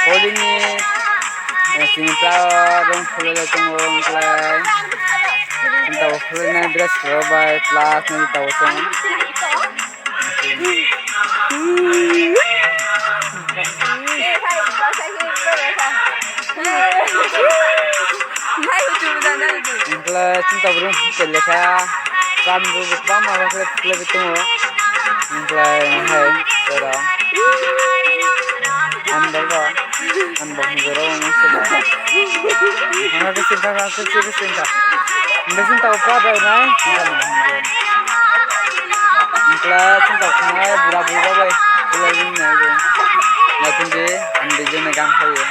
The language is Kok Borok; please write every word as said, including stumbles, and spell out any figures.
Holi ni, eh, chini pla rong khulai tongo, wngkhlai. Chini tabuk khulai nai dress rok bai plus nai tabuk tongo. Wngkhlai chini tabuk rong khulai lekha. Kam rok bangma rok le phulai tongo. Wngkhlai hai oro. Andal rok. Ang bo hwnjaro wngwi sima. Ang khe singkha, ang khe singkha, singkha. Ang khe singkha, upra bai nai. Ang kla singkha khnai, bura bura bai. Kula wng nai bo. Nai tungdi, ang di jene gam khayo.